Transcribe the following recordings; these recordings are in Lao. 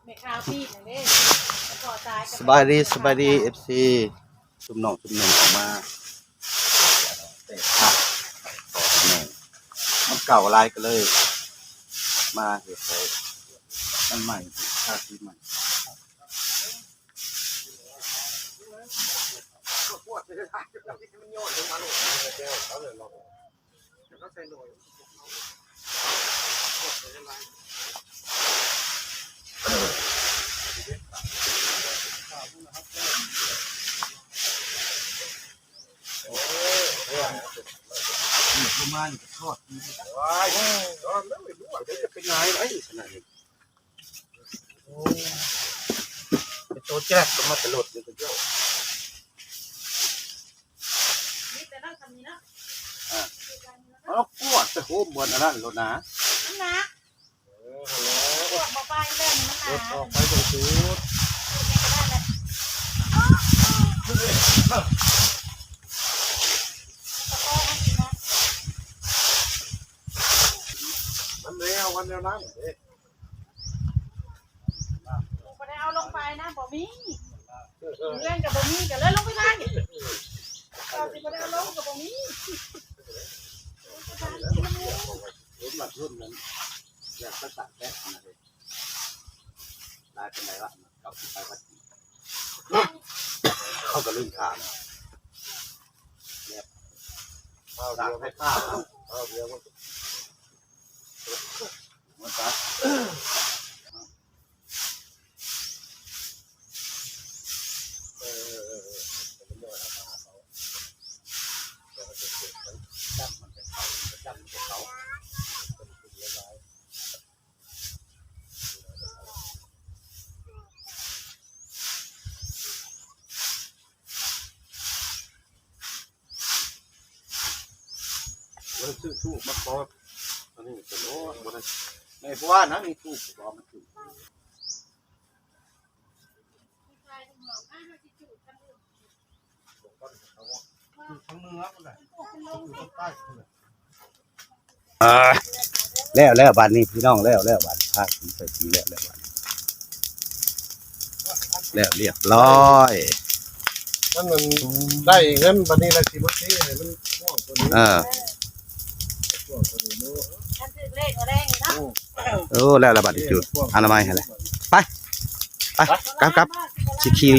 ແມ່ຄ້າປີ້ນັ້ນເດ້ ສະບາຍດີ ສະບາຍດີ ເອັຟຊີ ຊຸມນ້ອງຊຸມໜຸ່ມອອກມາເຕະຜ້າ ມັນເກົ່າຫຼາຍກໍເລີຍມາເຮັດໃຫ້ມັນໃໝ່ ທາສີໃໝ່. ໂອ້ ເປັນໂຕແຈກ ເປັນມາແຕ່ລົດນີ້ກໍເຈົ້າ ມີແຕ່ນັ້ນກໍມີເນາະ ອ່າ ເອົາກວດໄປໂຮມບ່ອນອັນນັ້ນໂລດນາ ມັນໜັກ ເອີ ຫັ້ນແຫຼະ ກວດບໍ່ໄປແລ້ວນີ້ມັນໜັກ ກວດອອກໄປເບິ່ງສູດ ມັນແນວ ມັນແນວນັ້ນເດ້. ບໍ່ໄດ້ເອົາລົງໄປນະ ບໍ່ມີ ເຮືອນກໍບໍ່ມີ ກໍເລີຍລົງໄປທາງນີ້ ເຂົາຊິບໍ່ໄດ້ເອົາລົງກໍບໍ່ມີ ເຫັນວ່າລຸ້ນນັ້ນ ຢາກໄປຕາກແດດນະເດ້ ຫຼາຍປານໃດວະ ເຂົາຊິໄປວັດ ເຂົາກໍລືມຖາມ ແບບ ເອົາດຽວໄປ ເອົາດຽວ ບໍ່ໄດ້ຊື້ທູບມາຂໍ ອັນນີ້ກໍບໍ່ໄດ້ ໃນຜູ້ວ່ານະ ມີທູບກໍເອົາມາຈຸດ ເອີ ແລ້ວ ແລ້ວບາດນີ້ພີ່ນ້ອງ ແລ້ວ ແລ້ວບາດນີ້ ພາກັນໃສ່ສີແລ້ວ ແລ້ວບາດນີ້ ແລ້ວລຽບຮ້ອຍ ມັນ ມັນໄດ້ເງິນບາດນີ້ລະຊິມາເທໃຫ້ມັນພວງຕົວນີ້ ເອີ ພວງຕົວນີ້ເນາະ ຄັນຖືກເລກກໍໄດ້ນີ້ເນາະ ໂອ້ ແລ້ວລະບາດນີ້ຈຸດ ອະນາໄມຫັ້ນແຫຼະ ໄປ ໄປ ກັບ ກັບ ຊິຂີ່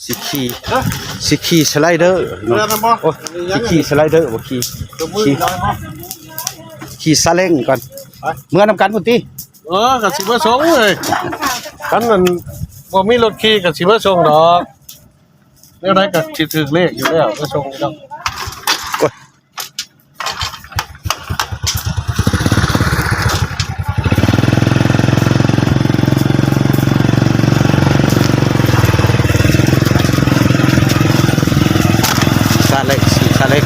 ຊິຂີ່ ຊິຂີ່ສະໄລເດີ ເມືອນຳບໍ່ ໂອ້ຍ ຊິຂີ່ສະໄລເດີບໍ່ຂີ່ ຂີ່ ຂີ່ຊາເລັງກ່ອນ ເມືອນຳກັນພຸ້ນຕິ ເອີ ກໍຊິມາສົ່ງເອີຍ ຄັນນັ້ນບໍ່ມີລົດຂີ່ກໍຊິມາສົ່ງດອກ ແນວໃດກໍຊິຖືກເລກຢູ່ແລ້ວ ມາສົ່ງຢູ່ດອກ ໂອ້ຍ ຊາເລັກ ສີ່ຊາເລັກ.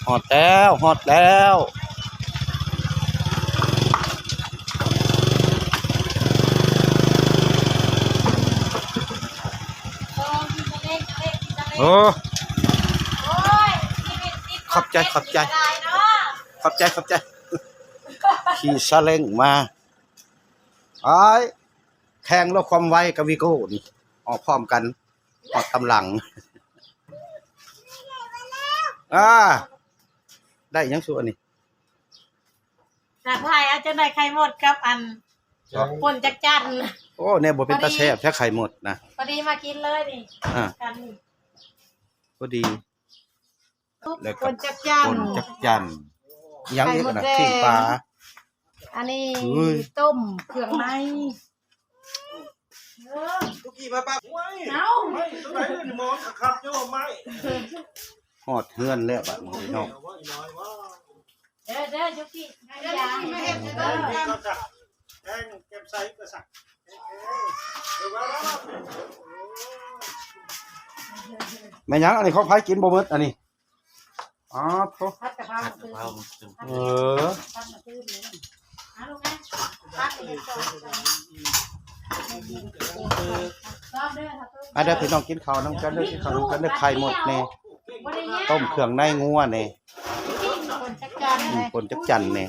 ຮອດແລ້ວ ຮອດແລ້ວ ໂອ້ ຂອບໃຈ ຂອບໃຈ ຂອບໃຈ ຂອບໃຈ ຂີ່ຊາເລັງມາ ອ້າຍ ແຂ່ງລະຄວາມໄວກັບວີໂກ້ນີ້ ອອກພ້ອມກັນ ຮອດຕາມຫຼັງ ອ່າ ໄດ້ຫຍັງຊຸອັນນີ້ ສາວໄພ ເອົາຈັ່ງໃດ ໄຂ່ມົດກັບອັນ ແກງ ປົ່ນຈັກຈັ່ນ ໂອ້ ແນວບໍ່ເປັນຕາແຊບແທ້ ໄຂ່ມົດນະ ພໍດີມາກິນເລີຍນີ້ ອ່າ ກັນນີ້ ພໍດີ ແລ້ວກໍປົ່ນຈັກຈັ່ນ ປ່ນຈັກຈັ່ນ ຫຍັງອີກນະ ໄຂ່ມົດແດງ ປີ້ງປາ ອັນນີ້ ເອີຍ ຕົ້ມເຄື່ອງໃນ เออ ตุกี้มาปะ ห้วย เอ้า ไม้ตัวไหนนี่หมอนขับโยมไม้ ฮอดเฮือนแล้วบัดนี้พี่น้อง เอาว่าอีน้อยว่า เด้อ เด้อ ยุกิ เดี๋ยว ยาง มาเฮ็ดให้เบิ่งกัน ก็จะแกงแกมใสก็สั่ง เออ เดี๋ยวว่าแล้ว แม่นหยัง อันนี้ของไผกินบ่หมดอันนี้ อ๋อ โธ่ ผัดกะเพรา ผัดกะเพรา เออ ผัดมาคืนนี้ เอาลูกนะ ผัดให้ก่อน มาเด้อพี่น้อง กินข้าวนำกันเด้อ กินข้าวนำกันเด้อ ไข่มดแหน่ บ่ได้ยาก ต้มเครื่องในงัวแหน่ คนจักจัน อืม คนจักจันแหน่